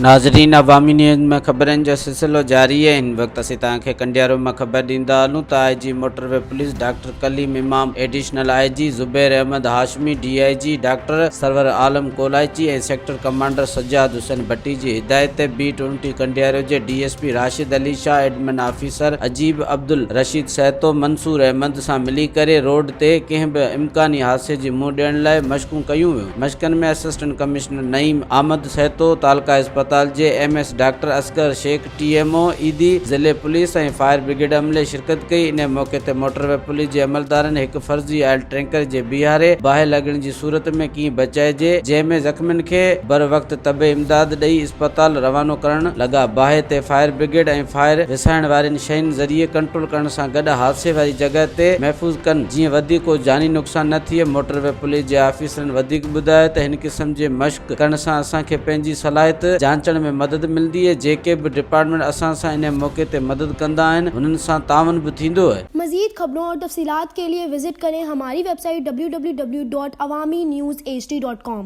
ناظرين عوامي نيوز ۾ خبرن جو سلسلو جاري آهي هن وقت اسين توهان کي ڪنڊيارو مان خبر ڏيندا هلون ته I G motorway police doctor Kaleem Imam additional I G Zubair Ahmed Hashmi D I G doctor Sarwar Alam Kolaichi ۽ sector commander Sajjad Hussain Bhatti جي هدايت تي بي ٽوئنٽي ڪنڊيارو جي D S P Rashid Ali Shah admin officer Ajeeb Abdul Rasheed Sahito Mansoor Ahmed سان ملي ڪري road تي ڪنهن به امڪاني حادثي جي منهن ڏيڻ لاء مشقون ڪيون ويون مشقن ۾ اسسٽنٽ ڪمشنر نعيم احمد سهتو، تعلقه اسپتال جي M S doctor Asghar Shaikh, T M O Edhi, ضلعي پوليس ۽ فائر برگيڊ عملي شرڪت ڪئي، انهي موقعي تي موٽر وي پوليس جي عملدارن هڪ فرضي آئل ٽينڪر جي بيهاري باهه لڳڻ جي صورت ۾ ڪيئن بچائجي، جنهن ۾ زخمين کي بروقت طبي امداد ڏئي اسپتال روانو ڪرڻ لڳا، باهه تي فائر برگيڊ ۽ فائر وسائڻ وارين شين ذريعي ڪنٽرول ڪرڻ سان گڏ حادثي واري جڳهه تي محفوظ ڪن جيئن وڌيڪ ڪو جاني نقصان نه ٿئي، موٽر وي پوليس جي آفيسرن وڌيڪ ٻڌايو ته هن قسم جي مشق ڪرڻ سان اسان کي پنهنجي صلاحيت جانچڻ ۾ مدد ملندي اهي جيڪي به ڊپارٽمينٽ اسان سان انهي موقعي تي مدد ڪندا آهن هنن سان تعاون به ٿيندو اهي. مزيد خبرون اور تفصيلات کے لئے وزٽ ڪرين ھماري web site www.awamiNewsHD.com.